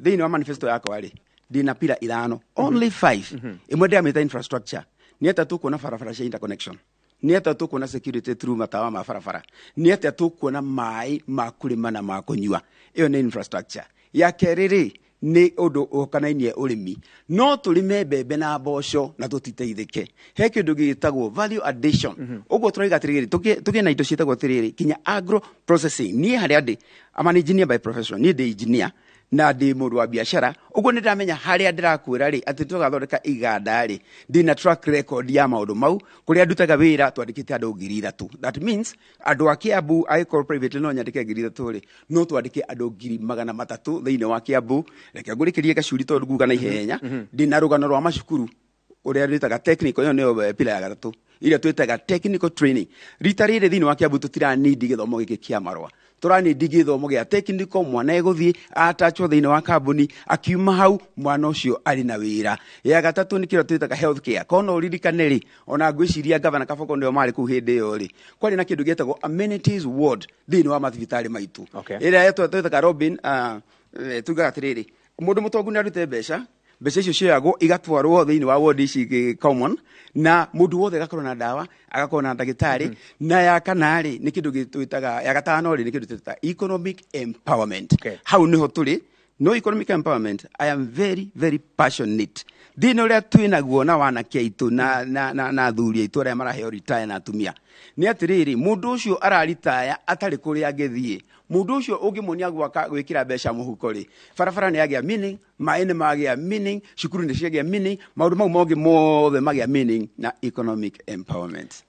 Thĩinĩ wa manifesto yakwa rĩ, ndĩna pillar ithano, only five. Ĩmwe ndĩramĩta infrastructure. Nĩ atĩa tũkuona barabara cia interconnection? Nĩ atĩa tũkuona security through matawa ma barabara? Nĩ atĩa tũkuona maĩ ma kũrĩma na ma kũnyua? Ĩyo nĩ infrastructure. Ya kerĩ rĩ, nĩ ũndũ ũkanainie ũrĩmi. No tũrĩme mbembe na mboco na tũtiteithĩke. He kĩndũ gĩtagwo value addition. Ũguo tũraiga atĩrĩrĩ, tũgĩe na indo ciĩtagwo atĩrĩrĩ, kinya agro processing. Niĩ harĩa ndĩ, I'm an engineer by profession. Niĩ ndĩ engineer na ndĩ mũndũ wa biacara. Ũguo nĩ ndamenya harĩa ndĩrakwĩra rĩ, atĩ tũgathondeka iganda rĩ, ndĩna track record ya maũndũ mau. Kũrĩa ndutaga wĩra twandĩkĩte andũ 3,000. That means andũ a Kiambu, angĩkorwo private no nyandĩke 3,000 rĩ, no twandĩke andũ 300,000 thĩinĩ wa Kiambu. Reke ngũrĩkĩrie gacuri tondũ nguga na ihenya. Ndĩna rũgano rwa macukuru ũrĩa rwĩtaga technical. Ĩyo nĩyo pillar ya gatatũ, ĩrĩa twĩtaga technical training. Rita rĩrĩ thĩinĩ wa Kiambu tũtiranindi gĩthomo gĩkĩ kĩa marũa, tũranindi gĩthomo gĩa technical. Mwana egũthiĩ atachwo thĩinĩ wa kambuni, akiuma hau mwana ũcio arĩ na wĩra. Ya gatatũ nĩ kĩrĩa twĩtaga health care. Kono ũririkane rĩ, ona ngwĩciria gavana Kaboko nĩo marĩ kũu hĩndĩ ĩyo rĩ, kwarĩ na kĩndũ gĩetagwo amenities ward thĩinĩ wa mathibitarĩ maitũ, ĩrĩa twĩtaga Robin. Tugaga atĩrĩrĩ, mũndũ mũtongu nĩ arute mbeca, mbeca icio cioyagwo igatwarwo thĩinĩ wa ward ici common, na mũndũ wothe agakorwo na ndawa, agakorwo na ndagĩtarĩ. Na ya kana rĩ, nĩ kĩndũ twĩtaga, ya gatano rĩ, nĩ kĩndũ twĩtaga economic empowerment. Hau nĩho tũrĩ. No economic empowerment, I am very very passionate. Thĩna ũrĩa twĩnaguo na wanake aitũ na athuri aitũ arĩa maraheo retire na atumia nĩ atĩrĩrĩ, mũndũ ũcio araritaya atarĩ kũrĩa angĩthiĩ. Mũndũ ũcio ũngĩmuonia gwaka gwĩkĩra mbeca mũhuko rĩ, barabara nĩ yagĩa meaning, maĩ nĩ magĩa meaning, cukuru nĩ ciagĩa meaning, maũndũ mau mongĩ mothe magĩa meaning na economic empowerment.